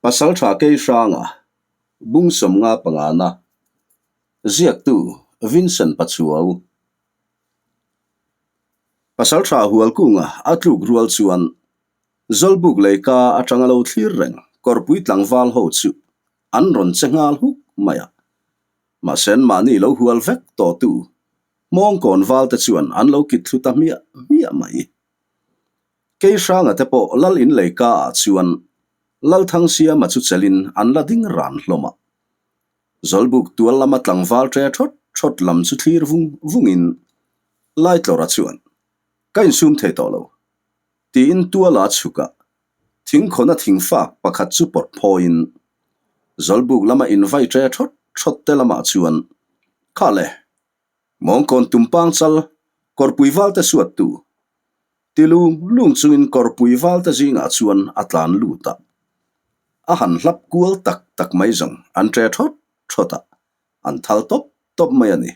Pasaltha Keihranga, Bung 50 pangana, Ziaktu Vincent Pachuau. Pasaltha Hualkunga a tluk rual chuan Zawlbuk leika atanga lo thlir reng kawrpui tlangval ho chu an rawn che nghal huk mai a. Mahse an mahni lo hual vek tawhtu Hmawngkawn valte chuan an lo kit thlu ta hmiah hmiah mai. Keihranga te pawh Lal inleika ah chuan Lalthangsiama chu chelin an la ding ran hlawm a. Zawlbuk tual lama tlangval ṭe ṭhawt ṭhawt lam chu thlir vung vungin Laitlawra chuan, Ka insum thei tawh lo, tiin tuala chhuk a, thingkhawna thingfak pakhat chu pawt phawiin Zawlbuk lama invai ṭe ṭhawt ṭhawt te lamah chuan, Kha le, Mawngkawn tumpang chal, kawrpui valte suattu, ti lung lung chungin kawrpui valte zingah chuan a tlan lut a. A han hlap kual tak tak mai zawng an ṭe ṭhawt ṭhawt a, an thal tawp tawp mai a ni.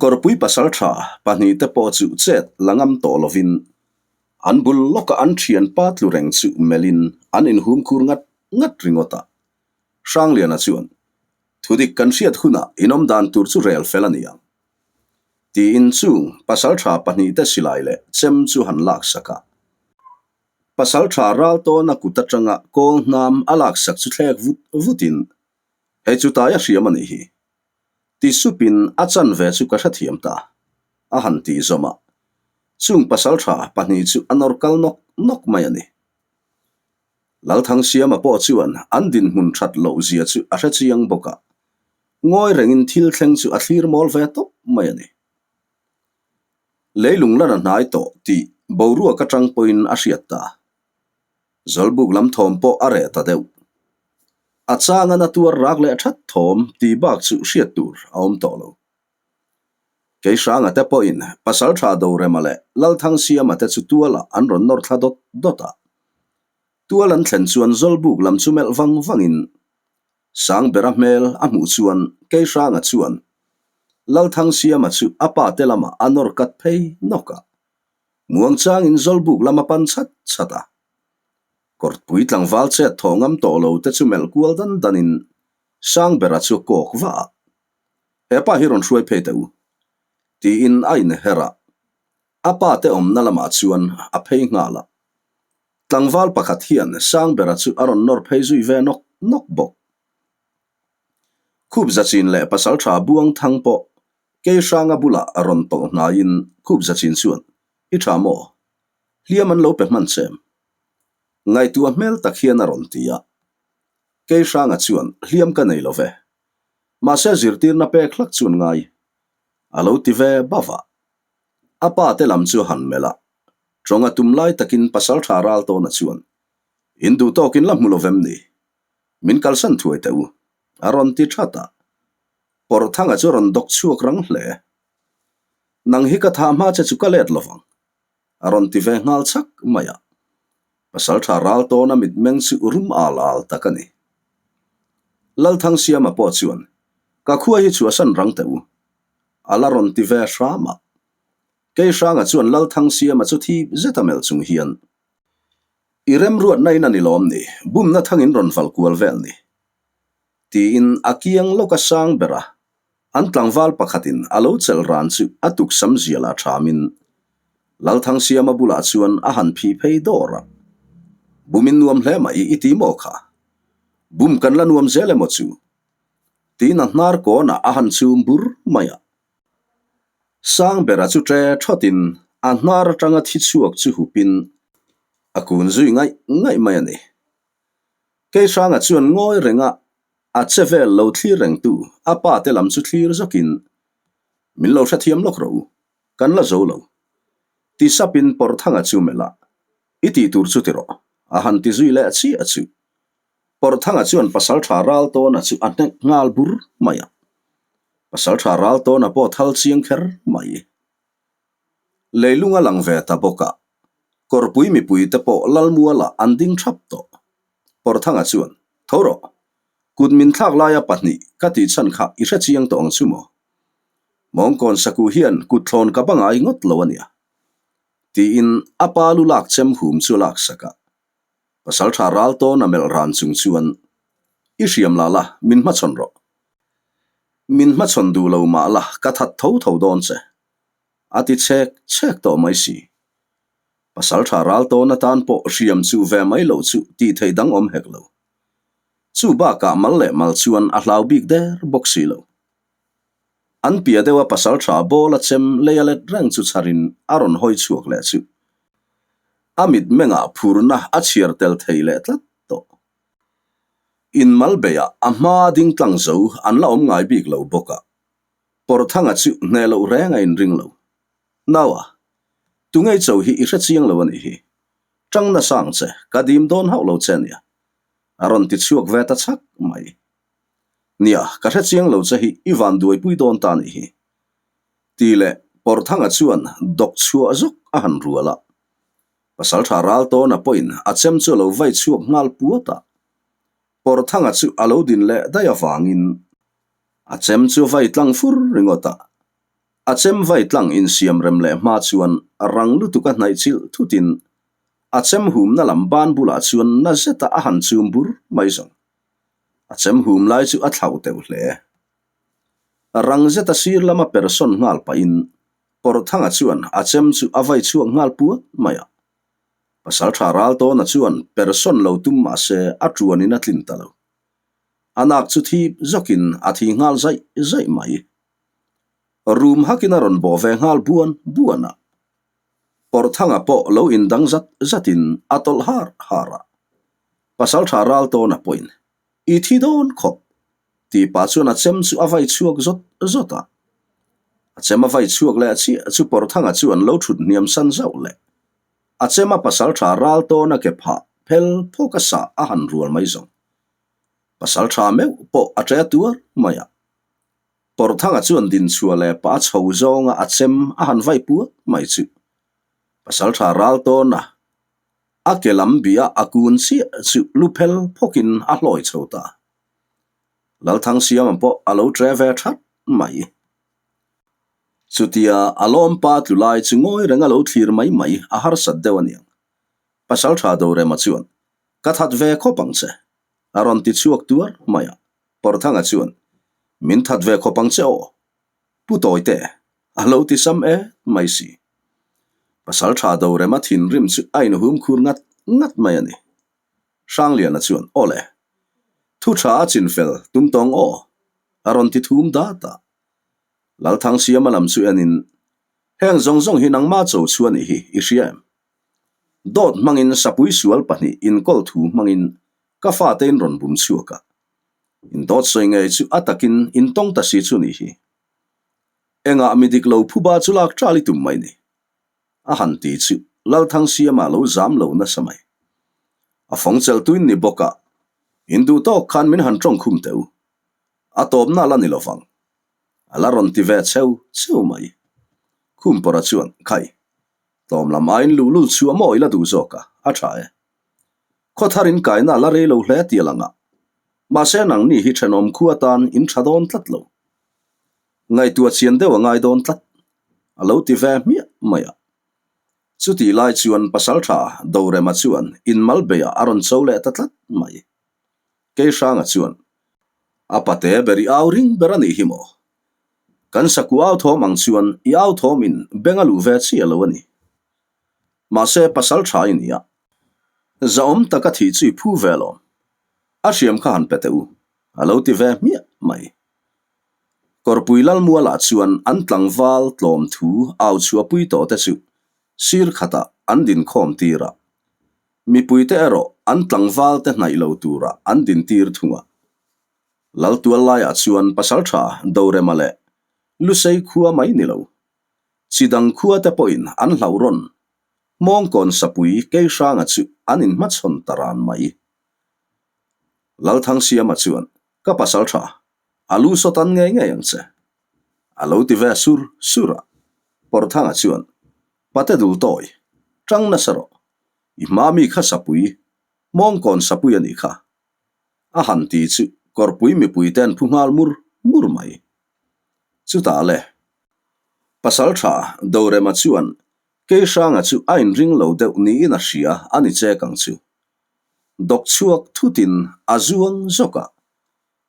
Kawrpui pasal ṭha pahnihte pawh chu chet la ngam tawh lovin an bul lawka an ṭhianpa tlu reng chu melhin an inhum khur ngat ngat ringawt a. Hrangliana chuan, Thudik kan hriat hunah in awm dan tur chu rel fel a ni ang. Tiin chung pasaltha pahnihte silai leh chem chu han laksak a. Pasaltha ral tawna kut atanga kawl hnam a laksak chu thlek vut vutin, Hei chu taia hriam a nih hi. Ti supin a chanve chu ka hrethiam ta, a han tih zawm a. Chung pasaltha pahnih chu a nawr kal nawk nawk mai a ni. Lalthangsiama pawh chuan an dinhmun that loh zia chu a hre chiang bawk a, ngawi rengin thil thleng chu a thlir mawl ve tawp mai a ni. Leilung lan a hnai tawh tih boruak atang pawhin a hriat ta. Zawlbuk lam thawm pawh a reh ta deuh. A changa na tuar rak leh that thawm tih bak chu hriat tur a awm tawh lo. Keihranga te pawhin Pasaltha Dorema leh Lalthangsiama te chu tualah an rawn nawr thla dawt dawt a. Tual an thlen chuan Zawlbuk lam chu melh vang vangin Sangbera hmel a hmuh chuan Keihranga chuan Lalthangsiama chu a pa te lamah a nawr kat phei nawk a. Muangchangin Zawlbuk lam a pan chhat chhat a. Kawrtpui tlangval chet thawh ngam tawh lo te chu melh kual dan danin Sangbera chu a kawk vah a. Hepa hi rawn hruai phei teh u, tiin a inher a, a pa te awmna lamah chuan a phei nghal a. Tlangval pakhat hian Sangbera chu a rawn nawr phei zui ve nawk nawk bawk. Khup Zachin leh Pasaltha Buangthang pawh Keihranga bulah a rawn tawlh hnaiin Khup Zachin chuan, I tha maw? Hliam an lo pe hman che em? Ngaihtuah hmel tak hian a rawn ti a. Keihranga chuan, Hliam ka nei lo ve. Mahse zirtirna pek hlak chuan ngai a lo ti ve bauh a. A pa te lam chu han melh a, tawnga tum lai takin Pasaltha Raltawna chuan, In duh tawkin la hmu lo vem ni? Min kalsan thuai teh u, a rawn ti that a. Pawrhthanga chu rawn dawk chhuak rang hle. Nang hi ka thah hma che chu ka let lovang, a rawn ti ve nghal chak mai a. Pasaltha Raltawna mitmeng chu rum al al tak a ni. Lalthangsiama pawh chuan, Ka khua hi chhuahsan rang teh u, a la rawn ti ve hram a. Keihranga chuan Lalthangsiama chu thip zet a melh chung hian, I remruatna in a ni lawm ni, bumna thangin rawn val kual vel ni, tiin a kiang lawka sang ber a. An tlangval pakhatin a lo chelh ran chu a tuksam zialah thamin Lalthangsiama bulah chuan a han phi phei dawr a. Bumin nuam hle mai i ti maw kha? Bum kan la nuam zel emaw chu? Tiin a hnar kawnah a han chum bur mai a. Sangbera chu ṭe ṭhawtin a hnar aṭanga thi chhuak chu hupin a kun zui ngaih ngaih mai a ni. Keihranga chuan ngawi renga A che vel lo thlir rengtu a pa te lam chu thlir zawkin, Min lo hrethiam lawk rawh u, kan la zo lo. Ti sapin Pawrhthanga chu melh a, I tih tur chu ti rawh, a han ti zui leh chiah chu. Pawrhthanga chuan Pasaltha Raltawna chu a hnek nghal bur mai a. Pasaltha Raltawna pawh thal chiang kher mai. Leilung a lang ve ta bawk a, Kawrpui mipuite pawh Lalmualah an ding thap tawh. Pawrthanga chuan, Tho rawh, kut min thlak laia pahnih ka tih chhan kha i hre chiang tawh ang chu maw? Mawngkawn saku hian kut thlawn ka bangai ngawt lo a nia, tiin a pa lu lak chem hum chu a laksak a. Pasalṭha Raltawna melh ran chung chuan, I hriam la la, min hmachhawn rawh. Min hmachhawn duh lo mah la, ka that tho tho dawn che. A ti chhek chhek tawh mai si. Pasalṭha Raltawn atan pawh hriam chu ve mai loh chu tih theih dang awm hek lo. Chu bakah mal leh mal chuan a hlau bik der bawk si lo. An piah deuha pasalṭha ball a chem lei a let reng chu chharin a rawn hawi chhuak leh chu. A mitmengah phurna a chhiar tel thei leh tlat tawh. Inmal beiah a hma ding tlang zo an la awm ngai bik lo bawk a. Pawrthanga chu hneh loh reng a inring lo. Naua, tungei cho hi i hre chiang lo a nih hi. Tang nasa ang che, ka dim dawn hauh lo che nia. A rawn ti chhuak ve ta chhak mai. Nia, ka hre chiang lo che hi i van duaipui dawn ta nih hi. Ti leh Pawrthanga chuan dawk chhuah zawk a han rual a. Pasaltha Raltawna pawhin a chem chu a lo vai chhuak nghal puat a. Pawrthanga chu a lo din leh daih avangin a chem chu a vai tlang fur ringawt a. A chem vai tlang insiam rem leh hma chuan rang lutuk a hnaih chilh thutin a chem humna lam ban bulah chuan na zeta a han chum bur mai zawng. A chem hum lai chu a thlauh teuh hle. Rang zeta sir lama persawn nghal pahin Pawrthanga chuan a chem chu a vai chhuak nghal puat mai a. Pasaltha Raltawna chuan persawn lo tum mah se a tuanin a tlin ta lo. A nak chu thip zawkin a thi nghal zaih zaih mai. Rum hakin a rawn bawh ve nghal buan buan a. Pawrthanga pawh lo indang zat zatin a tawlh har har a. Pasaltha Raltawna pawhin I thi dawn khawp tih pah chuan a chem chu a vai chhuak zawt zawt a. A chem a vai chhuak leh chiah chu Pawrthanga chu an lo thut hniam san zauh leh. A chem a pasaltha Raltawna ke phah phel phawk a sah a han rual mai zawng. Pasaltha meuh pawh a ṭe tuar mai a. Pawrthanga chuan dinchhuah leh pah a chho zawnga a chem a han vai puat mai chu. Pasaltha Raltawna A ke lam bih a a kun chiah chu lu phel phawkin a hlawi chho ta. Lalthangsiama pawh a lo ṭe ve that mai. Chutia a lawmpa tlu lai chu ngawi reng a lo thlir mai mai a harsat deuh aniang. Pasalṭha Dorema chuan, Ka that ve khawp ang che, a rawn ti chhuak tuar mai a. Pawrthanga chuan, Min that ve khawp ang che aw, Pu Tawite, a lo ti sam e mai si. Pasal tha Dorema thinrim chu a inhum khur ngat ngat mai a ni. Hrangliana chuan, Aw le, thu tha a chinfel tum tawng aw, a rawn ti thum dat a. Lalthangsiama lam chu enin, Heng zawng zawng hi nangma cho chu a nih hi, i hria em? Dawt hmangin sapui sual pahnih inkawl thu hmangin ka fate in rawn bum chhuak a. In dawt sawi ngei chu a takin in tawng ta si chu nih hi. Engah mi dik lo phuba chu lak ṭal i tum mai ni? A han ti chu Lalthangsiama lo zam lo nasa mai. A fawng chelh tuin ni bawk a, in duh tawk khan min han ṭawng khum teh u. A tawpna la ni lovang. A la rawn ti ve cheu cheu mai. Khumpawrha chuan, Khai, tlawm lam aiin luhlul chhuah maw i la duh zawk a, a ṭha e. Khawthar in kaina la rei lo hle ti a lang a, mahse nangni hi thenawm khu atan in tha dawn tlat lo. Ngaihtuah chian deuh a ngai dawn tlat, a lo ti ve hmiah mai a. Chutih lai chuan Pasaltha Dorema chuan inmal beiah a rawn cho leh ta tlat mai. Keihranga chuan, A pate ber i au ring ber a nih hi maw? Kan saku au thawm ang chuan i au thawm in beng a luh ve chiah lo a ni. Mahse pasal tha i ni a. Zahawm taka thih chu i phu ve alawm. A hriam kha han pe teh u, a lo ti ve hmiah mai. Kawrpui Lalmualah chuan an tlangval tlawm thu au chhuahpui tawh te chu sir khatah an dinkhawm tir a. Mipuite erawh an tlangval te hnaih lo turah an dintir thung a. Laltual laiah chuan pasal tha Dorema leh Lusei khua mai ni lo. Chi dang khua te pawhin an hlauh rawn. Hmawngkawn sapui Keihranga chu an inhmachhawn ta ran mai. Lalthangsiama chuan, Ka pasal tha, a lu sawt an ngei ngei ang che. A lo ti ve sur sur a. Pawrthanga chuan, Pate dul tawi, tang nasa rawh. I hma mi kha sapui, Hmawngkawn sapui a nih kha. A han ti chu kawrpui mipuite an phu nghal mur mur mai. Chutah le, Pasaltha Dorema chuan Keihranga chu a inring lo deuh niin a hria a ni chek ang chu. Dawk chhuak thutin a zuang zawk a,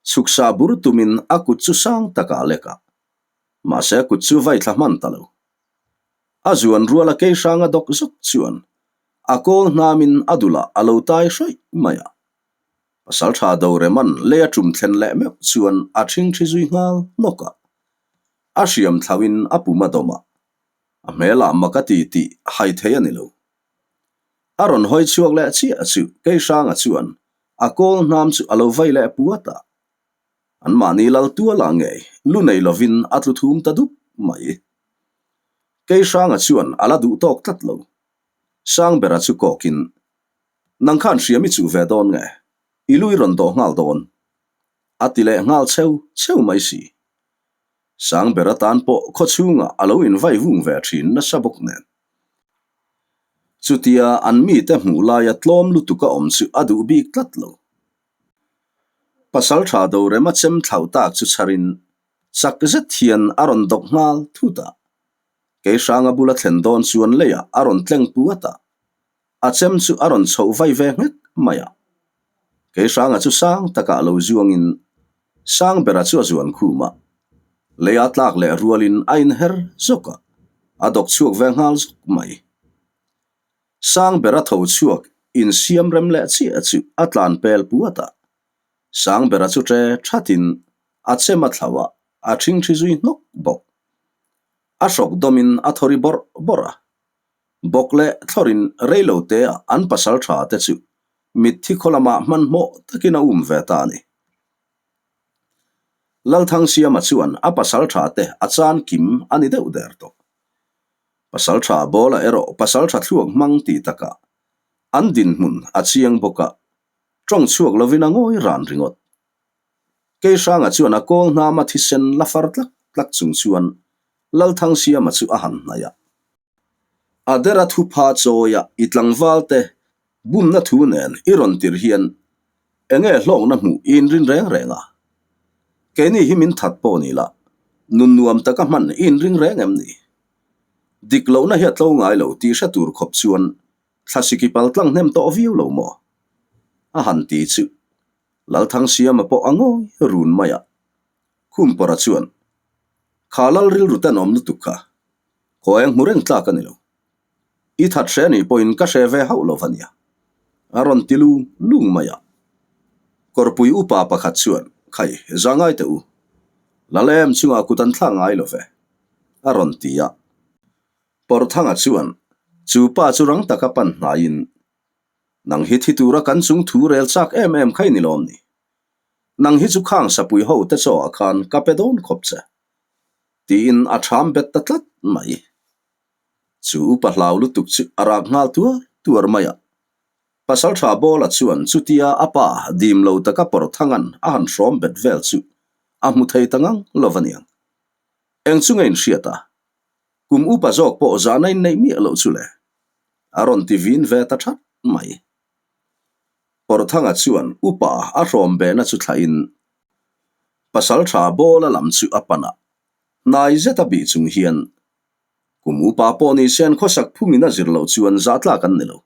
chhuksa bur tumin a kut chu sang takah a lek a, mahse a kut chu vai thla hman ta lo. A zuan ruala Keihranga dawk zawk chuan a kawl hnamin a dulah a lo tai hrawih mai a. Pasaltha Doreman lei a tum thlen leh meuh chuan a thingthi zui nghal hnawk a. A hriam thlauhin a pum a dawm a, a hmelah mak a ti tih hai thei a ni lo. A rawn hawi chhuak leh chiah chu Keihranga chuan a kawl hnam chu a lo vai leh puat a. Anmahni lal tualah ngei lu nei lovin a tlu thum ta dup mai. Keihranga chuan a la duh tawk tlat lo. Sangbera chu kawkin, Nang khan hriam i chuh ve dawn nge? I lu i rawn dawh nghal dawn? A ti leh nghal cheu cheu mai si. Sangbera tan pawh khaw chhungah a lo invai vung ve thin nasa bawk nen. Chutia an mite hmuh laia tlawm lutuk a awm chu a duh bik tlat lo. Pasal tha Dorema chem thlauh tak chu chharin chak zet hian a rawn dawk nghal thut a. Keihranga bula thlen dawn chuan leiah a rawn tleng puat a. A chem chu a rawn chhoh vai ve nghek mai a. Keihranga chu sang takah lo zuangin Sangbera chu a zuan khum a. Leia tlak leh rualin a inher zawk a, a dawk chhuak ve nghal zawk mai. Sangbera tho chhuak insiam rem leh chiah chu a tlan pel puat a. Sangbera chu ṭe ṭhatin a chem a thlauh a, a ṭhingṭhi zui hnawk bawk. A hrawk dawmin a thaw ri bawrh bawrh a. Bawk leh thlawrin reilo teah an pasal tha te chu mitthi khaw lamah hmanhmawh takin a um ve ta a ni. Lalthangsiama chuan a pasal tha te a chan kim a ni deuh der tawh. Pasal tha Bawla erawh pasal tha thluak hmang tih takah an dinhmun a chiang bawk a, tawng chhuak lovin a ngawi ran ringawt. Keihranga chuan a kawl hnama thisen la far tlak tlak chung chuan Lalthangsiama chu a han hnaih a. A dera thupha chawia i tlangval te bumna thu nen i rawn tirh hian enge hlawkna hmuh i inrin reng reng a? Keini hi min that pawh ni la, nun nuam taka hman i inring reng em ni? Dik lohna hi a tlo ngai lo tih hre tur khawp chuan thlasiki pal tlang hnem tawh viau lo maw? A han ti chu Lalthangsiama pawh a ngawi run mai a. Khumpawrha chuan, Kha lal rilru tenawm lutuk kha, khaw eng hmu reng tlak a ni lo. I that hre anih pawhin ka hre ve hauh lo va nia, a rawn ti lung lung mai a. Kawrpui upa pakhat chuan, Khai, za ngai teh u. Lal em chungah kut an thlak ngai lo ve, a rawn ti a. Pawrthanga chuan, Chu pa chu rang taka pan hnaiin, Nang hi thi tura kan chung thu rel chak em em kha i ni lawm ni? Nang hi chu khang sapui ho te chaw ah khan ka pe dawn khawp che. Tiin a ṭham bet ta tlat mai. Chu upa hlau lutuk chu a rak nghal tuar tuar mai a. Pasalṭha Bawla chuan chutia a pa dim lo taka Pawrthanga'n a han hrawm bet vel chu a hmu thei ta ngang lo va niang. Eng chu nge inhriat a? Kum upa zawk pawh zahna in neih miah loh chu le. A rawn ti vin ve ta ṭhat mai. Pawrthanga chuan upa a hrawm behna chu thlahin Pasalṭha Bawla lam chu a pan a, hnai zet a bih chung hian kum upa pawh ni se an khawsak phungin a zir loh chuan zahtlak an ni lo.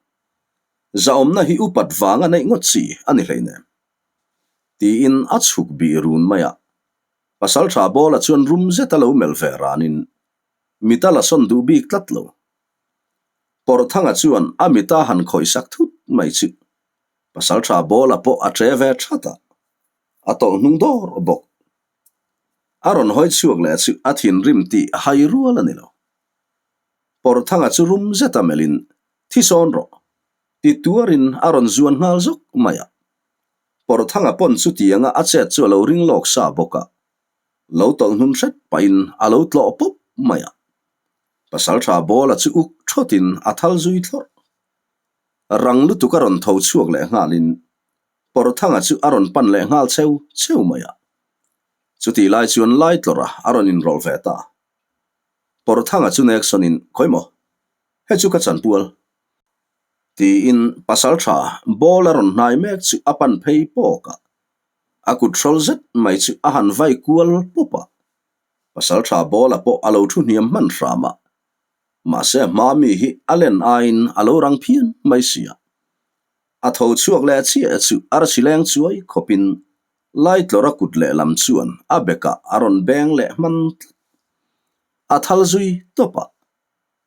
Zahawmna hi upat vanga neih ngawt chi a ni hleinem. Tiin a chhuk bih run mai a, Pasalṭha Bawla chuan rum zet a lo melh ve ranin mit a la sawn duh bik tlat lo. Pawrthanga chuan a mita han khawihsak thut mai chu Pasalṭha Bawla pawh a ṭe ve ṭhat a, a tawlh hnung dawr bawk. A rawn hawi chhuak leh chu a thinrim tih hai rual a ni lo. Pawrthanga chu rum zeta melhin, Thi sawn rawh, ti tuarin a rawn zuan nghal zawk mai a. Pawrthanga pawn chutianga a chet chu a lo ring lawk sa bawk a, lo tawlh hnun hret pahin a lo tlawh pawp mai a. Pasalṭha Bawla chu uk ṭhawtin a thal zui thlawrh. Rang lutuk a rawn tho chhuak leh nghalin Pawrthanga chu a rawn pan leh nghal cheu cheu mai a. Chutih lai chuan Laitlawrha a rawn inrawlh ve ta. Pawrthanga chu nek sawnin, Khawi maw? Hei chu ka chanpual. Tiin Pasalṭha Bawla rawn hnai mek chu a pan phei pawk a. A kut hrawl zet mai chu a han vai kual pawp a. Pasalṭha Bawla pawh a lo thu hniam hman hram a. Mahse hma mi hi a len aiin a lo rang phian mai si a. A tho chhuak leh chiah chu arsi leng chuai khawpin Laitlawra kut lehlam chuan a bekah a rawn beng leh hman tlat. A thal zui tawp a,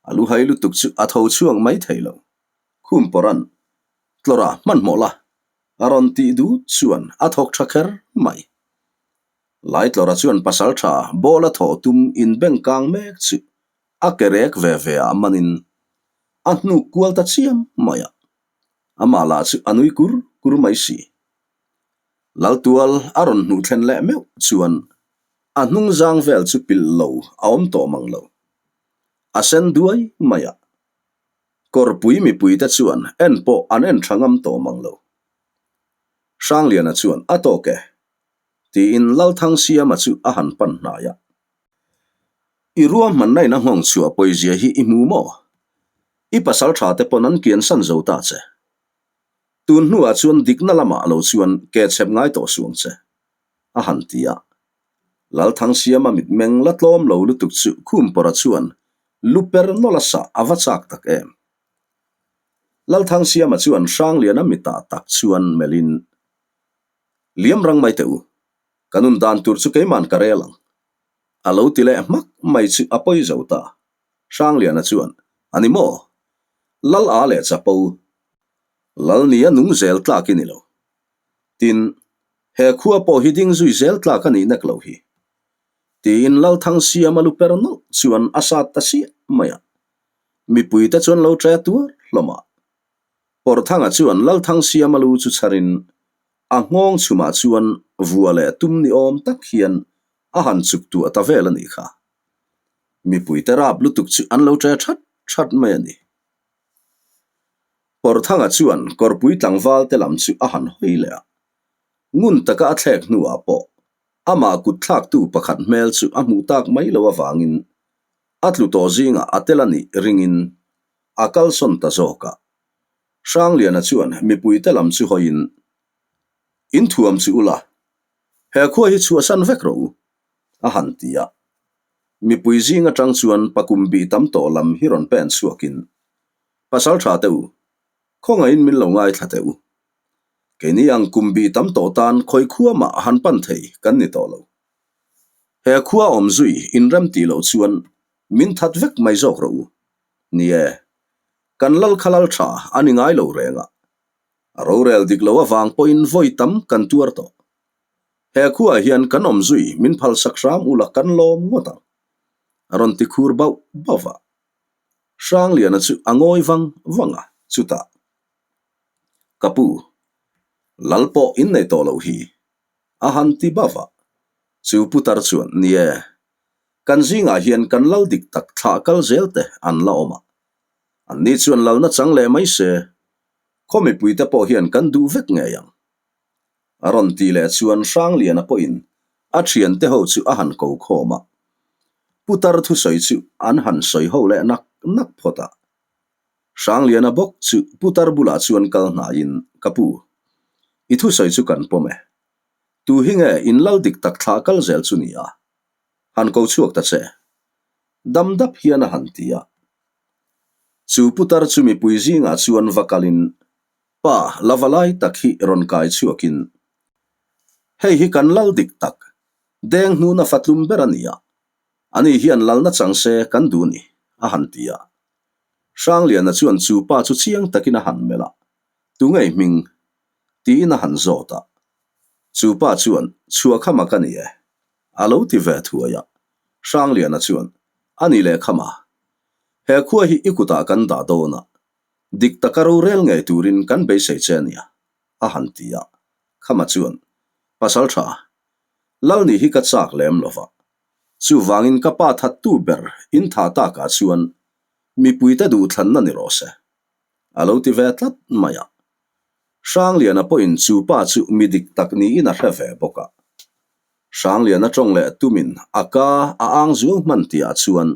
a lu hai lutuk chu a tho chhuak mai thei lo. Khum pawra'n, Tlawra hmanhmawh la, a rawn tih dut chuan a thawk tha kher mai. Laitlawra chuan pasal tha bawla thawh tum inbeng kang mek chu a ke rek ve ve ah manin a hnuk kual ta chiam mai a, amah lah chu a nui kur kur mai si. Laltual a rawn hnuh thlen leh meuh chuan a hnung zang vel chu pilh lo a awm tawh mang lo. A sen duai mai a, kawrpui mipuite chuan en pawh an en tha ngam tawh mang lo. Hrangliana chuan a tawk e, tiin Lalthangsiama chu a han pan hnai a. I ruahmanna in a nghawng chhuah pawizia hi i hmu maw? I pasal tha te pawn an kiansan zo ta che. Tun hnuah chuan dikna lamah lo chuan ke chhep ngai tawh suang che, a han ti a. Lalthangsiama mitmeng la tlawm lo lutuk chu Khumpawra chuan lu per nawlh a sah a va chak tak em. Lalthangsiama chuan Hrangliana mitah tak chuan melhin, Liam rang mai teh u, ka nun dan tur chu keiman ka rel ang. A lo ti leh hmak mai chu a pawi zo ta. Hrangliana chuan, A ni maw? Lal a leh chapo. Lal nia nung zel tlak i ni lo. Tin, he khua pawh hi ding zui zel tlak a nih nek lo hi. Tiin Lalthangsiama lu per nawlh chuan a sat ta siah mai a. Mipuite chuan lo ṭe tuar hlawm a. Pawrthanga chuan Lalthangsiama lu chu chharin a nghawng chhumah chuan vua leh tum ni awm tak hian a han chuk tuah ta vel a nih kha. Mipuite rap lutuk chu an lo ṭe ṭhat ṭhat mai a ni. Pawrthanga chuan kawrpui tlangval te lam chu a han hawi leh a, ngun taka a thlek hnuah pawh amah kut thlaktu pakhat hmel chu a hmuh tak mai lo avangin a tlu tawh zingah a tel a nih ringin a kalsawn ta zawk a. Hrangliana chuan mipuite lam chu hawiin, In thuam chu ula, he khua hi chhuahsan vek rawh u, a han ti a. Mipui zing atang chuan pakum bih tam tawh lam hi rawn pen chhuakin, Pasal tha teh u, khawngaihin min lo ngaithla teh u. Keini ang kum bih tam tawh tan khawi khua mah han pan thei kan ni tawh lo. He khua awm zui inrem tih loh chuan min that vek mai zawk rawh u. Ni e, kan lal kha lal tha a ni ngai lo reng a. A rorel dik lo avang pawhin vawi tam kan tuar tawh. He khuaah hian kan awm zui min phalsak hram ula kan lawm ngawt ang. A rawn ti khur bauh bauh va. Hrangliana chu a ngawi vang vang a, chutah, Ka pu, lal pawh in nei tawh loh hi, a han ti bauh a. Chu putar chuan, Ni e, kan zingah hian kan lal dik tak thlah kal zel te an la awm a. Anni chuan lalna chang leh mai se, khaw mipuite pawh hian kan duh vek ngei ang. A rawn tih leh chuan Hrangliana pawhin a thiante ho chu a han ko khawm a, putar thusawi chu an han sawi ho leh nak nak phawt a. Hrangliana bawk chu putar bulah chuan kal hnaiin, Ka pu, i thusawi chu kan pawm e. Tu hi nge in lal dik tak thlah kal zel chu ni a? Han ko chhuak ta che. Dam dap hian a han ti a. Chu putar chu mipui zingah chuan va kalin Pa, la va lai tak hi rawn kai chhuakin, Hei hi kan lal dik tak, deng hnuna fatlum ber a ni a, ani hian lalna chang se kan duh ni, a han ti a. Hrangliana chuan chu pa chu chiang takin a han melh a, Tu ngei hming? tiin a han zawt a. Chu pa chuan, Chhuahkhama ka ni e, a lo ti ve thuai a. Hrangliana chuan, A ni lehkhama, he khua hi i kutah kan dah dawn a, Dik taka rorel ngei turin kan beisei che a nia, a han ti a. Khama chuan, Pasal tha, Lal nih hi ka chak lem lo va. Chuvangin ka pa thattu ber in tha takah chuan mipuite duhthlanna ni rawh se, a lo ti ve tlat mai a. Hrangliana pawhin chu pa chu mi dik tak niin a hre ve bawk a. Hrangliana tawng leh tumin a ka a ang zuau hman tihah chuan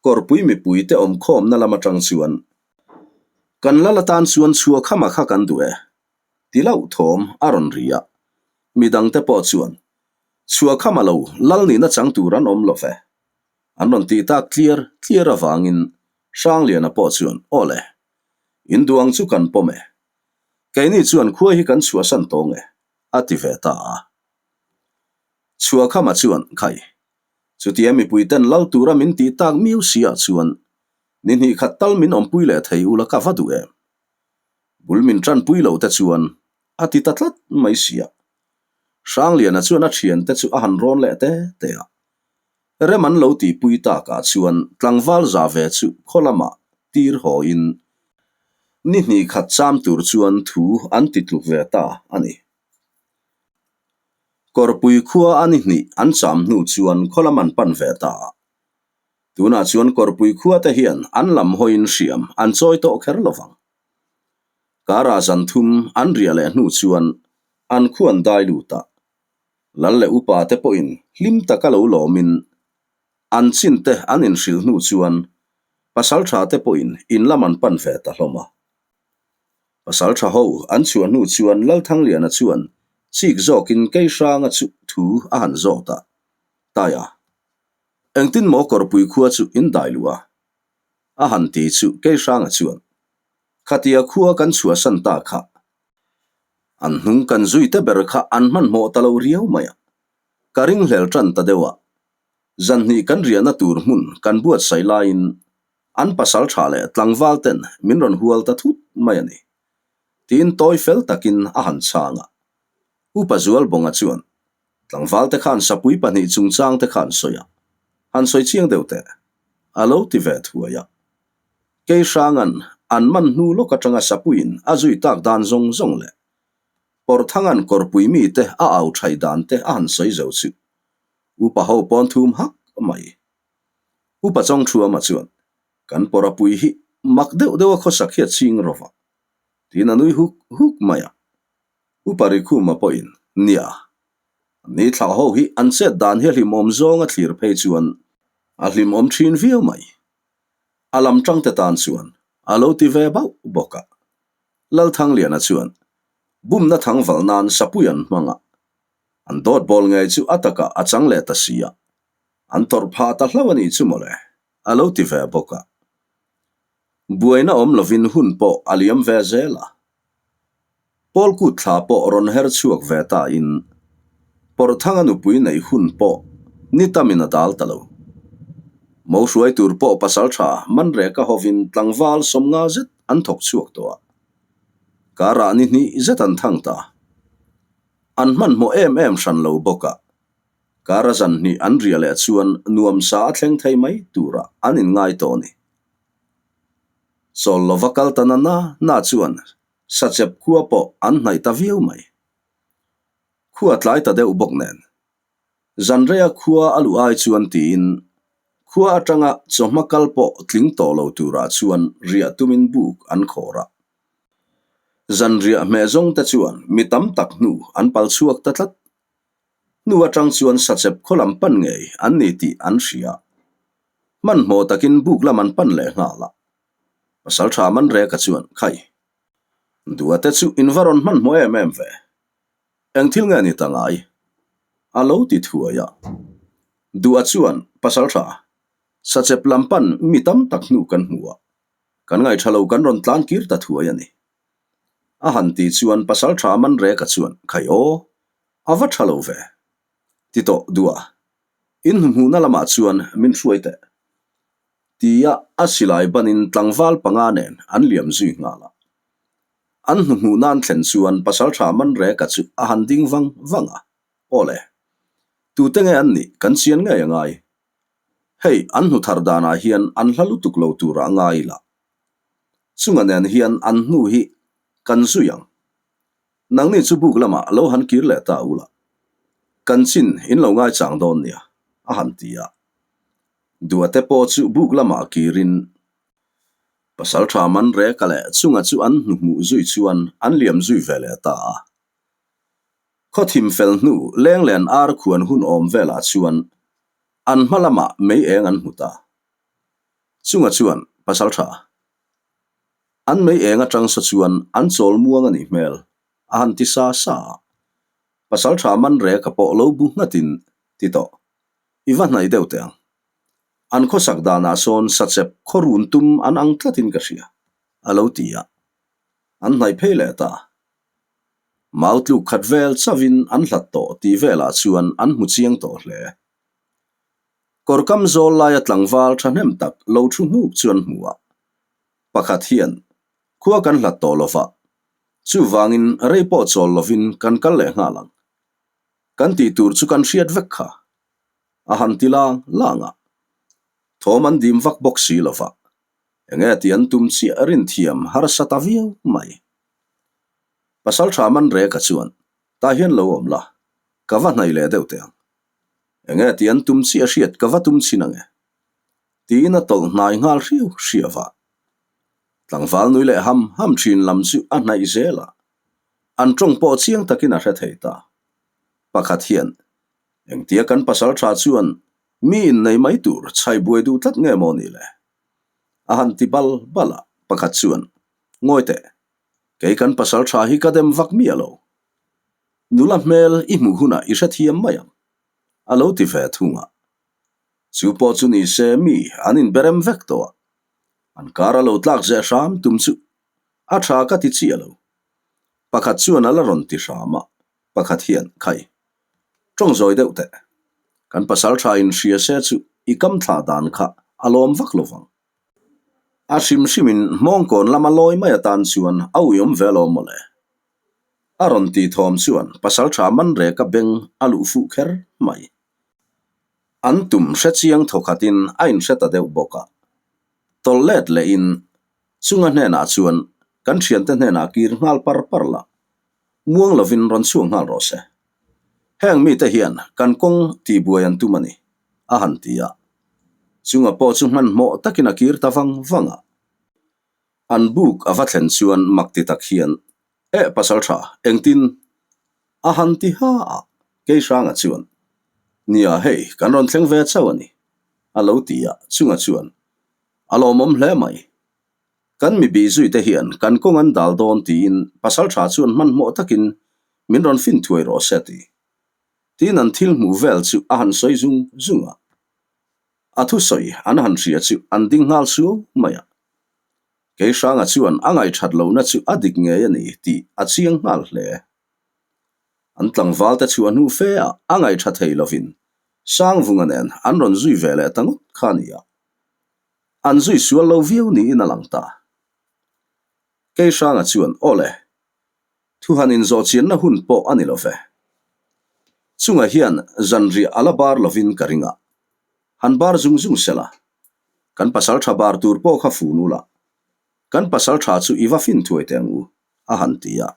Kawrpui mipuite awmkhawmna lam atang chuan, Kan lal atan chuan chhuakhama kha kan duh e, ti lauh thawm a rawn ri a. Midangte pawh chuan, Chhuakhama lo lal nihna chang tur an awm lo ve, an rawn tih tak tliar tliar avangin Hrangliana pawh chuan, Aw le, in duang chu kan pawm e. Keini chuan khua hi kan chhuahsan tawng e, a ti ve ta a. Chhuahkhama chuan, Khai, chutia mipuiten lal tura min tih tak miau si ah chuan ni hnih khat tal min awmpui leh thei ula ka va duh em? Bul min tanpui lo te chuan a ti ta tlat mai si a. Hrangliana chuan a thiante chu a han rawn leh te te a. Rem an lo tihpui takah chuan tlangval za ve chu khaw lamah tir hawiin ni hnih khat cham tur chuan thu an ti tluk ve ta a ni. Kawrpui khua a ni hnih an cham hnu chuan khaw lam an pan ve ta a. Tunah chuan Kawrpui khua te hian an lam hawiin hriam an chawi tawh kher lo vang. Karah zan thum an riah leh hnu chuan an khuan dai lut a. Lal leh upa te pawhin hlim taka lo lawmin an chin te an inhrilh hnu chuan pasaltha te pawhin in lam an pan ve ta hlawm a. Pasaltha ho an chhuah hnu chuan Lalthangliana chuan chik zawkin Keihranga chu thu a han zawt a, Taia, engtin maw Kawrpui khua chu in dai luh a? A han ti chu Keihranga chuan, Khatia khua kan chhuahsan ta kha An hnung kan zui te ber kha an hmanhmawh ta lo riau mai a, ka ringhlel tan ta deuh a. Zanhnih kan riahna tur hmun kan buatsaih laiin an pasal tha leh tlangval ten min rawn hual ta thut mai a ni. Tiin tawi fel takin a han chhang a. Upa Zualbawnga chuan, Tlangval te khan sapui pahnih chungchang te khan sawi a, han sawi chiang deuh teh, a lo ti ve thuai a. Kei Hranga'n an man hnu lawk atanga Sapuiin a zui tak dan zawng zawng leh Pawrthanga'n kawrpui mite a au thaih dan te a han sawi zo chu Upa ho pawn thum hak mai. Upa Chawngthuama chuan, Kan pawrapui hi mak deuh deuh a khawsak hi a ching rawh a, tiin a nui huk huk mai a. Upa Rikhuma pawhin, Nia, ni thlah ho hi an chet dan hi a hlimawm zawng a thlir phei chuan a hlimawm thin viau mai. A lam tangte tan chuan a lo ti ve bauh bawk a. Lalthangliana chuan bumna thangval nan sapui an hmang a, an dawt bawl ngei chu a takah a chang leh ta si a, an tawrh phah ta hlauh a nih chu mawle, a lo ti ve bawk a. Buaina awm lovin hun pawh a liam ve zel a. Paul kut thla pawh rawn her chhuak ve ta in Pawrhthanga nupui neih hun pawh ni tamin a dal ta lo. Mo hruai tur pawh pasal tha Manreka hovin tlangval sawmnga zet an thawk chhuak tawh a. Karah ni hnih zet an thang ta. An hmanhmawh em em hran lo bawk a. Kara zan hnih an riah leh chuan nuamsa a thleng thei mai turah an inngai tawh a ni. Chawl lova kal ta na na na chuan sachep khua pawh an hnaih ta viau mai. Khua tlai ta deuh bawk nen. Zanreia khua a luh ai chuan tiin khua atanga chawhma kal pawh tling tawh lo turah chuan riah tumin buk an khawr a. Zanriah hmeh zawng te chuan mi tam tak hnu an pal chhuak ta tlat. Hnu atang chuan sachep khaw lam pan ngei an ni tih an hria. Hmanhmawh takin buk lam an pan leh nghal a. Pasaltha Manreka chuan, Khai, Duate chu in va rawn hmanhmawh em em ve. Eng thil nge ni ta ngai? A lo ti thuai a. Dua chuan, Pasaltha, sachep lam pan mi tam tak hnu kan hmu a. Kan ngaihṭha lo kan rawn tlan kir ta thuai a ni. A han ti chuan Pasaltha Manreka chuan, Khai aw, a va ṭha lo ve. Ti tawh Dua, In hnuhmuhna lamah chuan min hruai teh. Tia a silai banin tlangval panga nen an liam zui nghal a. An hnuhmuhna an thlen chuan Pasaltha Manreka chu a han ding vang vang a, Aw le, tute nge an nih kan chian ngei a ngai. Hei an hnu thar danah hian an hla lutuk lo turah a ngai ila. Chunga nen hian an hnu hi kan zui ang. Nangni chu buk lamah lo han kir leh ta ula, kan chin in lo ngaichang dawn nia, a han ti a. Duate pawh chu buk lamah kirin Pasaltha Manreka leh Chunga chu an hnuhmuh zui chuan an liam zui ve leh ta a. Khaw thim fel hnu lenglen ar khuan hun awm velah chuan an hma lamah mei eng an hmu ta. Chunga chuan Pasaltha An mei eng atang sa chuan an chawl muang a nih hmel, a han ti sa sa a. Pasaltha Manreka pawh lo bu nghatin ti tawh. I va hnaih deuh teh ang. An khawsak danah sawn sachep khaw run tum an ang tlatin ka hria, a lo ti a. An hnaih phei leh ta. Mau tluk khat vel chauhin an hlat tawh tih velah chuan an hmu chiang tawh hle. Kawr kam zawl laia tlangval thahnem tak lo thu hnuk chu an hmu a. Pakhat hian, Khua kan hlat tawh lova, chuvangin rei pawh chawl lovin kan kal leh nghal ang. Kan tih tur chu kan hriat vek kha. A han ti lang lang a. Thawm an dim vak bawk si lova, enge tih an tum chiah rinthiam harsa ta viau mai. Pasal tha man reka chuan, Tah hian lo awm la, ka va hnaih leh deuh teh ang. Enge tih an tum chiah hriat ka va tum chin ange. Tiin a tawlh hnai nghal hriau hriau a. Tlangval nui leh ham ham thin lam chu a hnaih zel a, an tawng pawh chiang takin a hre thei ta. Pakhat hian, Engtia kan pasal tha chuan mi innei mai tur chhai buai duh tlat nge maw ni le? A han ti bal bal a, pakhat chuan, Ngawi teh, kei kan pasal tha hi ka dem vak miah lo. Nula hmel i hmuh hunah i hrethiam mai ang, a lo ti ve thung a. Chu pawh chu ni se mi an inberem vek tawh a, an kar a lo tlak zeh hram tum chu a tha ka ti chiah lo. Pakhat chuan a la rawn ti hram a, pakhat hian, Khai, tawng zawi deuh teh. Kan pasal tha in hria se chu i kam thlah dan kha a lawm vak lo vang. A hrim hrimin hmawngkawn lama lawi mai atan chuan a uiawm ve lo mawle. A rawn ti thawm chuan pasal tha man reka beng a luh fuh kher mai. An tum hre chiang thawkhatin a inhre ta deuh bawk a. Tawlh let lehin chunga hnenah chuan kan thiante hnenah kir nghal par par la, muang lovin rawn chhuak nghal rawh se. Heng mite hian kan kawng tihbuai an tum a ni, a han ti a. Chunga pawh chu hmanhmawh takin a kir ta vang vang a. An buk a va thlen chuan mak ti tak hian, Eh pasal tha, engtin? A han ti ha a, Keihranga chuan, Nia hei, kan rawn thleng ve chauh a ni, a lo ti a, chunga chuan, A lawmawm hle mai. Kan mi bih zui te hian kan kawng an dal dawn tiin pasal tha chuan hmanhmawh takin min rawn fin thuai rawh se ti. Tiin an thil hmuh vel chu a han sawi zung zung a. A thusawi an han hria chu an ding nghal suau mai a. Keihranga chuan a ngaihthat lohna chu a dik ngei a ni tih a chiang nghal hle. An tlangval te chhuah hnu fe ah a ngaihtha thei lovin Sangvunga nen an rawn zui ve leh ta ngawt kha a ni a. An zui sual lo viau niin a lang ta. Keihranga chuan, Aw le, thu han inzawh chianna hun pawh a ni lo ve. Chungah hian zanriah a la bar lovin ka ring a, han bar zung zung se la, kan pasal tha bar tur pawh kha fun ula, kan pasal tha chu i va fin thuai teh ang u, a han ti a.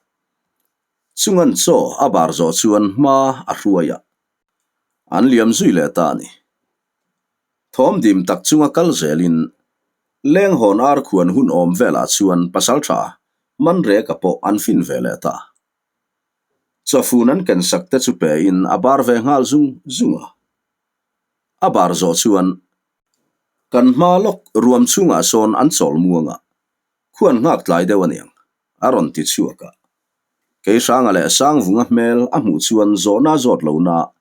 Chungan chaw a bar zawh chuan hma a hruai a, an liam zui leh ta a ni. Thawm dim tak chunga kal zelin Lenghawn ar khuan hun awm velah chuan pasaltha Manreka pawh an fin ve leh ta. Chawfun an ken sak te chu pein a bar ve nghal zung zung a. A bar zawh chuan kan hma lawk ruam chhungah sawn an chawl muang a, khuan nghak tlai deuh aniang a rawn ti chhuak a. Keihranga leh Sangvunga hmel a hmuh chuan zawhna zawt lohna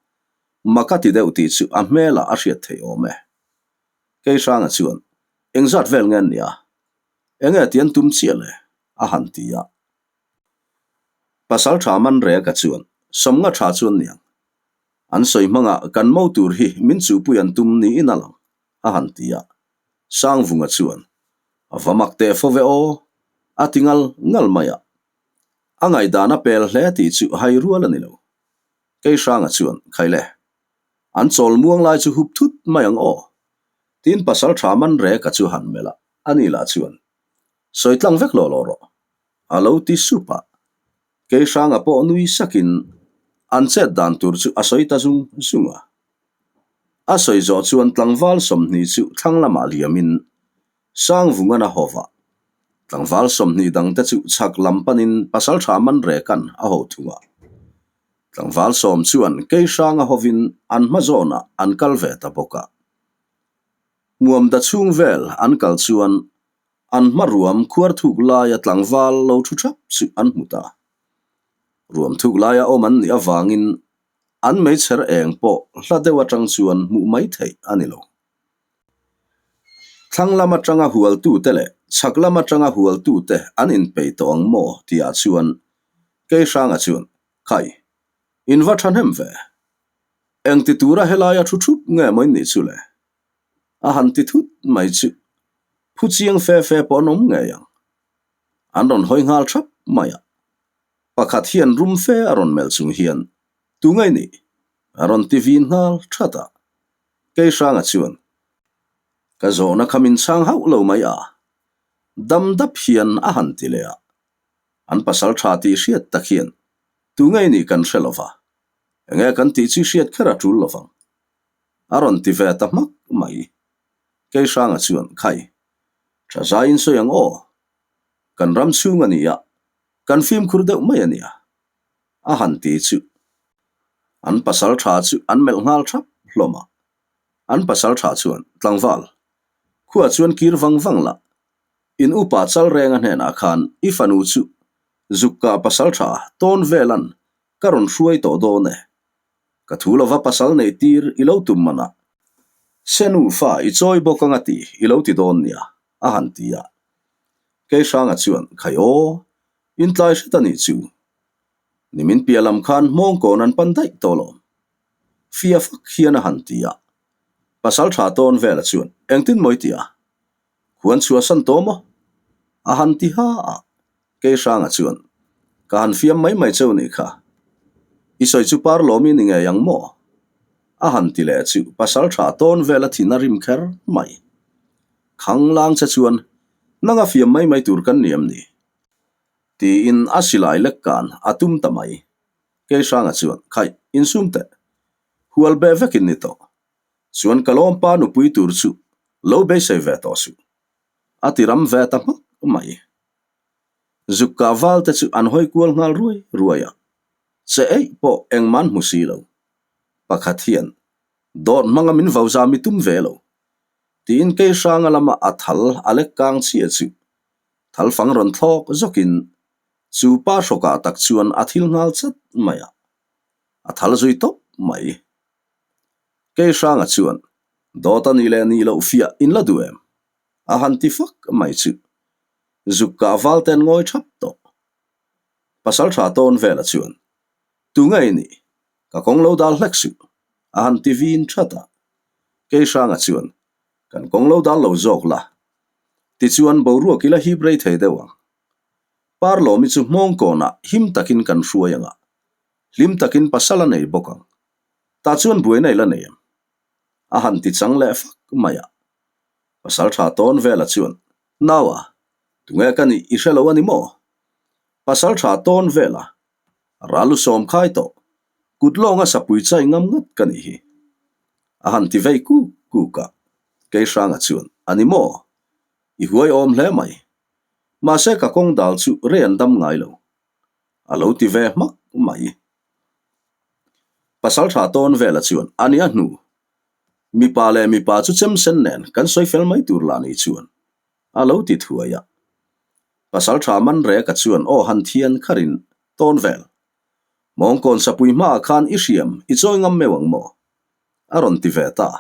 Maka ti deuh tih chu a hmelah a hriat theih awm e. Keihranga chuan, Engzat vel nge an nia? Enge ti an tum chiah le? a han ti a. Pasal tha Manreka chuan, Sawmnga tha chu an niang. An sawi hmangah kan mo tur hi min chuhpui an tum niin a lang, a han ti a. Sangvunga chuan, A va mak teh fo ve aw, a ti ngal ngal mai a. A ngaihdan a pel hle tih chu hai rual a ni lo. Keihranga chuan, Khaile, an chawl muang lai chu hup thut mai ang aw, tiin pasal tha man reka chu han melh a, ani lah chuan, Sawi tlang vek lawh lawh rawh, a lo ti sup a. Keihranga pawh nui sakin an chet dan tur chu a sawi ta zung zung a. A sawi zawh chuan tlangval 20 chu thlang lamah liamin Sangvungan a haw va. Tlangval 20 dangte chu chhak lam panin pasal tha man rekan a ho thung a. Tlangval sawm chuan Keihranga hovin an hma zawnah an kal ve ta bawk a. Hmuamda chhung vel an kal chuan an hma ruam khuar thuk laia tlangval lo thu thap chu an hmu ta. Ruam thuk laia awm an nih avangin an meichher eng pawh hla deuh atang chuan hmuh mai theih a ni lo. Thlang lam atanga hualtute leh chhak lam atanga hualtute an inpeih tawh ang maw tihah chuan. Keihranga chuan, Khai, in va thahnem ve. Engti tura helaia thu thup nge maw in nih chu le? A han ti thut mai chu phu chiang fe fe pawh an awm ngei ang. An rawn hawi nghal thap mai a. Pakhat hian rum fe a rawn melh chung hian, Tu ngei nih? A rawn ti vin nghal that a. Keihranga chuan, Ka zawhna kha min chhang hauh lo mai a. Dam dap hian a han ti leh a. An pasal tha tih hriat tak hian tu ngei nih kan hre lova, enge kan tih chu hriat kher a tul lovang. A rawn ti ve ta hmak mai. Keihranga chuan, Khai, tha zaiin sawi ang aw. Kan ram chhung a ni a, kan fimkhur deuh mai a nia. A han ti chu. An pasal tha chu an melh nghal thap hlawm a. An pasal tha chuan, Tlangval, khuaah chuan kir vang vang la, In upa Chalrenga hnenah khan i fanu chu Zukka pasal tha tawn velan ka rawn hruai tawh dawn e. Ka thu lova pasal neih tir i lo tum manah Senu fa i chawi bawk anga ti i lo ti dawn nia, a han ti a. Keihranga chuan, Khai aw, in tlai hret a nih chu. Nimin piah lam khan hmawngkawn an pan daih tawh lawm. Fia fak hian a han ti a. Pasal tha tawn vela chuan, Engtin maw i ti a? Khuan chhuahsan tawh maw? A han ti ha a, Keihranga chuan, Ka han fiam mai mai cheu nih kha. I sawi chu par lawm i ni ngei ang maw? A han ti leh chu pasal tha tawn vel a thin a rim kher mai. Khang lang che chuan, Nanga fiam mai mai tur kan ni em ni? Tiin a silai lek kan a tum ta mai. Keihranga chuan, Khaih, insum teh. Hual be vekin ni tawh. Chuan ka lawmpa nupui tur chu lo beisei ve tawh suh. A ti ram ve ta hmak mai. Zukka val te chu an hawi kual nghal ruai ruai a, che eih pawh engmah an hmu si lo. Pakhat hian, Dawt hmanga min vo zam i tum ve lo. Tiin Keihranga lama a thal a lek kang chhia chu thal fang rawn thlawk zawkin chu pa hrawkah tak chuan a thil nghal chat mai a, a thal zui tawp mai. Keihranga chuan, Dawt a nih leh nih loh fiah in la duh em? A han ti fak mai chu. Zuk kah val ten ngawi thap tawh. Pasal tha tawn vela chuan, Tu nge i nih? Ka kawng lo dal hlek suh. A han ti vin that a. Keihranga chuan, Kan kawng lo dal lo zawk la. Tichuan boruak i la hip rei thei deuh ang. Parlawmi chu hmawng kawnah him takin kan hruai ang a. Hlim takin pasal a nei bawk ang. Tah chuan buaina i la nei em? A han ti chang leh fak mai a. Pasal tha tawn vela chuan, Naua, tunge ka nih i hre lo a ni maw? Pasal tha tawn vela, ral u sawm khai tawh, kut lawnga sapui chai ngam ngat ka nih hi. A han ti vei kuk kuk a. Keihranga chuan, A ni maw? I huai awm hle mai. Mahse ka kawng dal chu rei an dam ngai lo. A lo ti ve hmak mai. Pasal tha tawn vela chuan a nia hnu. Mipa leh mipa chu chem sen nen kan sawi fel mai tur lah ni chuan a lo ti thuai a. Pasal tha man reka chuan aw han thian kharin tawn vel. Mawngkawn sapui hmaah khan i hriam i chawi ngam meuh ang maw? A rawn ti ve ta.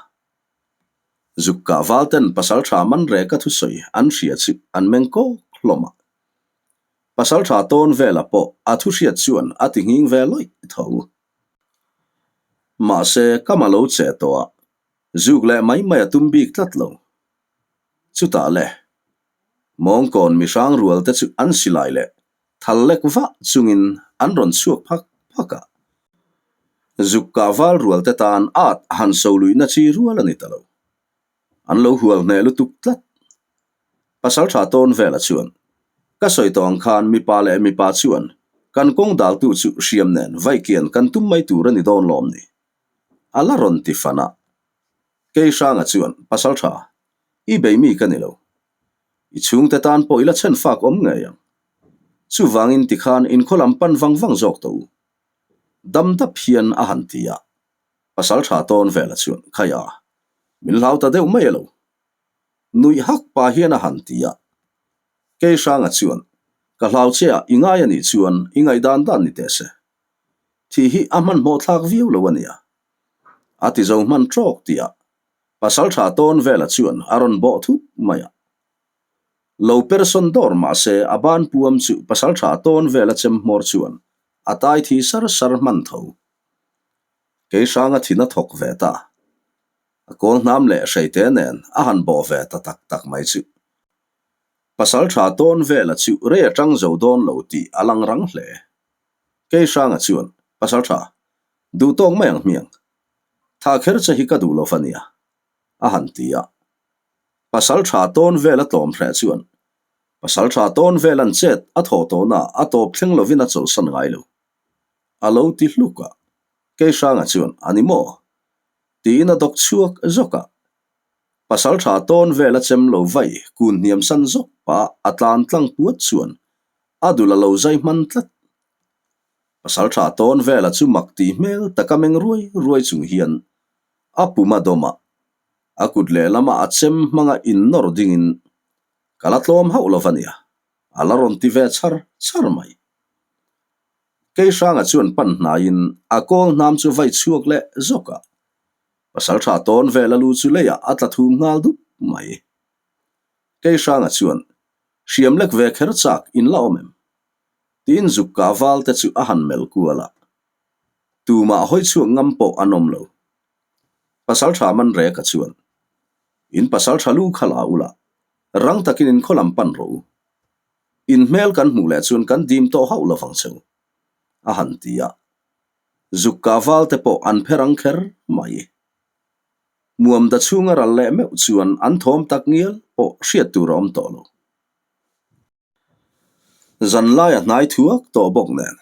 Zuk kah val ten pasal tha man reka thusawi an hria chu an meng kawk hlawm a. Pasal tha tawn vela pawh a thu hriat chuan a ti nghing ve lawih tho. Mahse, ka ma lo che tawh a, zuk leh mai mai a tum bik tlat lo. Chutah le, mawngkawn mihrang rual te chu an silai leh thal lek vah chungin an rawn chhuak phak phak a. Zuk kah val rual te tan at han so luihna chi rual a ni ta lo. An lo hual hneh lutuk tlat. Pasal tha tawn vela chuan, Ka sawi tawh ang khan mipa leh mipa chuan kan kawng daltu chu hriam nen vaikian kan tum mai tur a ni dawn lawm ni? A la rawn ti fan a. Keihranga chuan, Pasal tha, i bei mi ka ni lo. I chhungte tan pawh i la chhen fak awm ngei ang. Chuvangin tikhan inkhaw lam pan vang vang zawk tawh u. Dam dap hian a han ti a. Pasal tha tawn vela chuan, Khaia, min hlau ta deuh mai elo. Nuih hak pa hian a han ti a. Keihranga chuan, Ka hlau che a, i ngai a nih chuan i ngaihdan dan ni teh se. Thih hi a hmanhmawh thlak viau lo a nia. A ti zo hman tawk tih a, pasal tha tawn vela chuan a rawn bawh thut mai a. Lo persawn dawr mah se a ban puam chu pasal tha tawn vela chem hmawr chuan. a tai thi sar sar hman tho. Keihranga thin a thawk ve ta. A kawl hnam leh hreite nen a han bawh ve ta tak tak mai chu. Pasal tha tawn vela chu rei atang zo dawn lo tih a lang rang hle. Keihranga chuan, Pasal tha, duh tawk mai ang hmiang. Tha kher che hi ka duh lo va nia, a han ti a. Pasal tha tawn vela tlawm hreh chuan, Pasal tha tawn velan chet a thawh tawhna a tawp thleng lovin a chawlhsan ngai lo. A lo ti hluk a. Keihranga chuan, A ni maw? Tiin a dawk chhuak zawk a. Pasal tha tawn vela chem lo vai kun hniam san zawk pah a tlan tlang puat chuan a dul a lo zai hman tlat. Pasal tha tawn vela chu mak ti hmel taka meng ruai ruai chung hian a pum a dawm a, a kut lehlama a chem hmanga innawr dingin Ka la tlawm hauh lo va nia, a la rawn ti ve char char mai. Keihranga chuan pan hnaiin a kawl hnam chu vai chhuak leh zawk a, pasal tha tawn vel a lu chu leiah a tla thum nghal dup mai. Keihranga chuan, Hriam lek ve kher chak in la awm em? Tiin zuk kah val te chu a han melh kual a. Tumah hawi chhuak ngam pawh an awm lo. Pasal tha man reka chuan, In pasal tha lu kha la ula, rang takin in khaw lam pan rawh u. In hmel kan hmuh leh chuan kan dim tawh hauh lo vang cheu, a han ti a. Zuk kah val te pawh an phe rang kher mai. Muamda chhunga ral leh meuh chuan an thawm tak ngial pawh hriat tur a awm tawh lo. Zan laia hnai thuak tawh bawk nen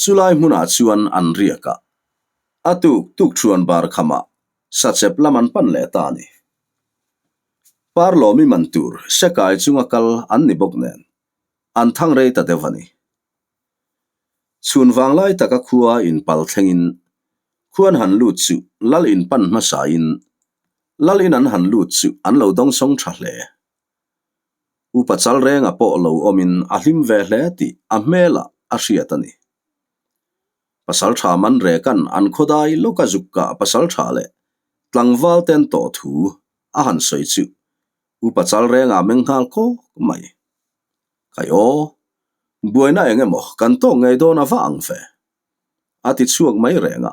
chulai hmunah chuan an riak a, a tuk tuk thuan bar khamah sachep lam an pan leh ta a ni. Parlawmi man tur sekai chunga kal an ni bawk nen an thang rei ta deuh a ni. Chhun vanglai taka khua inpal thlengin khuan han lut chu lal inpan hmasain lal in an han lut chu an lo dawngsawng tha hle. Upa Chalrenga pawh lo awmin a hlim ve hle tih a hmelah a hriat a ni. Pasaltha Manreka'n an khawdai lawka zuk kah pasaltha leh tlangval ten tawh thu a han sawi chu Upa Chalrenga meng nghal kawk mai. Kai aw, buaina eng emaw kan tawk ngei dawn a va ang ve? A ti chhuak mai reng a.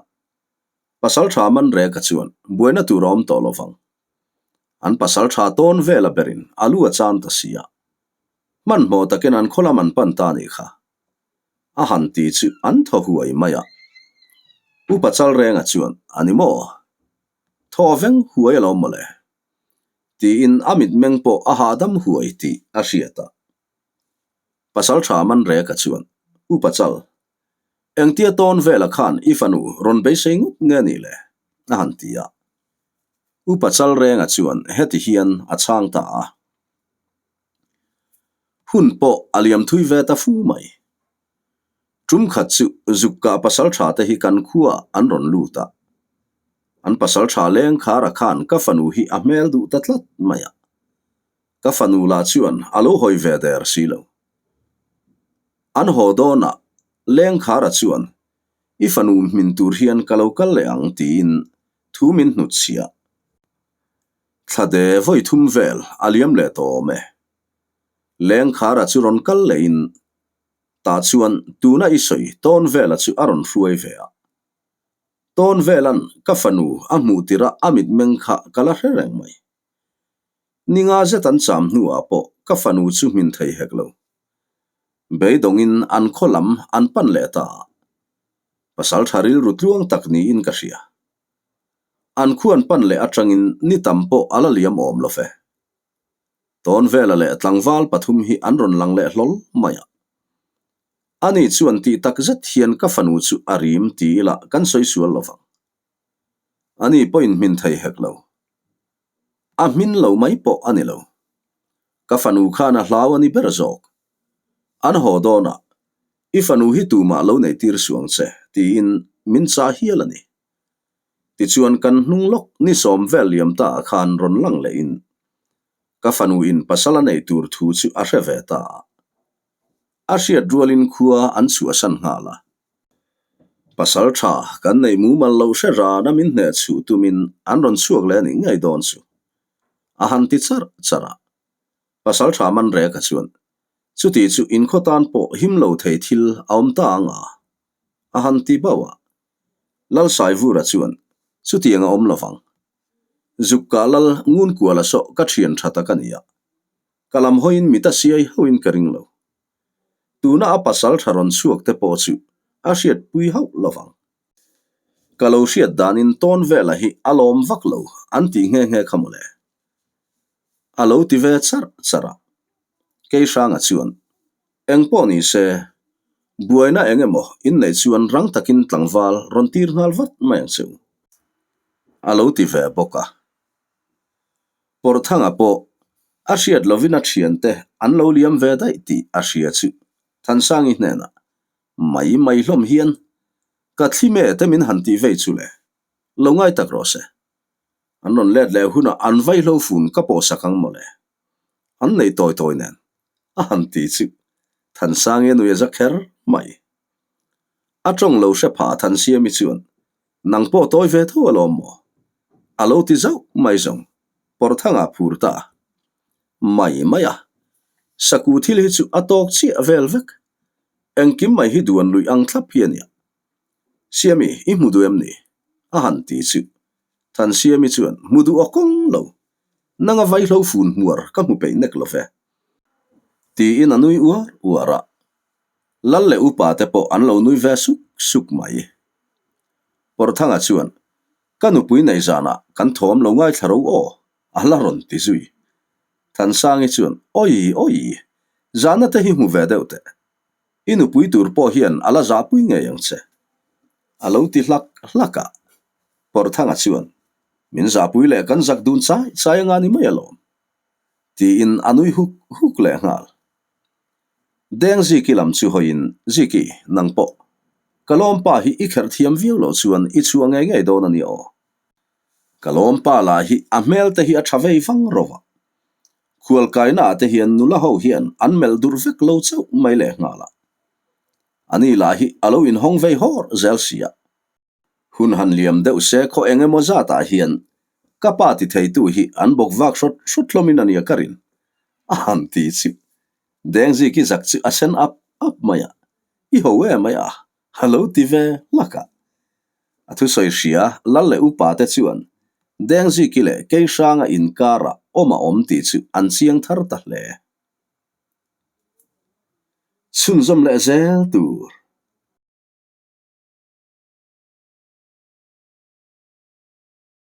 Pasaltha Manreka chuan buaina tur a awm tawh lo vang. An pasal tha tawn vel a berin a lu a chan ta si a. Hmanhmawh takin an khaw lam an pan ta nih kha. A han ti chu an thaw huai mai a. Upa Chalrenga chuan, A ni maw? Thaw veng huai alawm mawle. Tiin a mitmeng pawh a hahdam huai tih a hriat a. Pasal tha Manreka chuan, Upa Chal, engtia tawn vela khan i fanu rawn beisei ngawt nge nih le? a han ti a. Upa Chalrenga chuan heti hian a chhang ta a. Hun pawh a liam thui ve ta fu mai. Tum khat chu Zukka pasal tha te hi kan khuaah an rawn lut a. An pasal tha leng khara khan ka fanu hi a hmel duh ta tlat mai a. Ka fanu lah chuan a lo hawi ve der si lo. An haw dawnah leng khara chuan i fanu hmin tur hian ka lo kal leh ang tiin thu min hnut chhiah. Thlade vawi thum vel a liam leh tawh awm e. Lengkhara chu rawn kal lehin tah chuan tuna i sawi tawn vela chu a rawn hruai ve a. Tawn velan ka fanu a hmuh tirh a a mitmeng kha ka la hre reng mai. Ninga zet an cham hnuah pawh ka fanu chu hmin thei hek lo. Beidawngin an khaw lam an pan leh ta a. Pasal tha rilru tluang tak niin ka hria. An khuan pan leh atangin ni tam pawh a la liam awm lo ve. Tawnvela leh tlangval pathum hi an rawn lang leh hlawl mai a. Ani chuan tih tak zet hian ka fanu chu a rim ti ila kan sawi sual lo vang. Ani pawhin hmin thei hek lo. A hmin lo mai pawh a ni lo. Ka fanu khan a hlau a ni ber zawk. An haw dawnah, I fanu hi tumah lo nei tir suang che, tiin min chah hial a ni. Tichuan kan hnung lawk ni sawm vel liam ta ah khan rawn lang lehin ka fanu in pasal a nei tur thu chu a hre ve ta a. A hriat rualin khua an chhuahsan nghal a. Pasal tha kan neih mumal loh hre rana min hneh chhuh tumin an rawn chhuak leh a nih ngei dawn chu. A han ti charh charh a. Pasal tha man reka chuan. Chuti chu inkhaw tan pawh him lo thei thil a awm ta ang a, a han ti bauh a. Lalsaivura chuan, Chutiang a awm lovang. Zukka lal ngunkuala sawh ka thian tha tak a ni a, ka lam hawiin mit a siai hauhin ka ring lo. Tuna a pasal tha rawn chhuak te pawh chu a hriatpui hauh lovang. Ka lo hriat danin tawn vela hi a lawm vak lo an tih nghe nghe kha mawle. A lo ti ve charh charh a. Keihranga chuan, Eng pawh ni se, buaina eng emaw inneih chuan rang takin tlangval rawn tir nghal vat mai ang che u. A lo ti ve bawk a. Pawrhthanga pawh a hriat lovin a thiante an lo liam ve daih tih a hria chu Thansangi hnenah mai mai hlawm hian ka thli me te min han tih vei chu le, lo ngai tak rawh se. An rawn let leh hunah an vaihlo fun ka pawhsak ang mawle. An nei tawi tawi nen a han ti chu Thansangi a nui a za kher mai. A tawng lo hre pha Thansiami chuan Nang pawh tawi ve tho alawm maw? A lo ti zauh mai zawng Pawrthanga phur ta mai mai a. Saku thil hi chu a tawk chiah vel vek. Engkim mai hi duan luih ang thlap hi a nia. Siami, i hmu duh em ni? A han ti chu. Thansiami chuan, Hmu duh aw kawng lo. Nanga vaihlo fun hmuar ka hmu peih nek lo ve. Tiin a nui uar uar a. Lal leh upa te pawh an lo nui ve suk suk mai. Pawrthanga chuan, Ka nupui nei zanah kan thawm lo ngaithla ro aw, a la rawn ti zui. Thansangi chuan, Awi awi, zana te hi hmu ve deuh teh. I nupui tur pawh hian a la zahpui ngei ang che. A lo ti hlak hlak a. Pawrthanga chuan, Min zahpui leh kan zak dun chai chai anga ni mai alawm. Tiin a nui huk huk leh nghal. Deng Ziki lam chu hawiin, Ziki, nang pawh. Ka lawmpa hi i kherh thiam viau loh chuan i chhuah ngei ngei dawn a ni aw. Ka lawmpa lah hi a hmel te hi a tha vei vang ro a. Khualkaina ah te hian nula ho hian an melh dur vek lo chauh mai leh nghal a. Ani lah hi a lo inhawng vei hawr zel si a. Hun han liam deuh se khaw eng emaw zatah hian ka pa ti theitu hi an bawk vak hrawt hrawt hlawmin a nia ka rin a han ti chu Dengziki zak chu a sen ap ap mai a, I ho em mai a, a lo ti ve hlak a. A thusawi hria Lal leh upa te chuan Dengziki leh Keihranga inkarah awm a awm tih chu an chiang thar ta hle. Chhunzawm leh zel tur.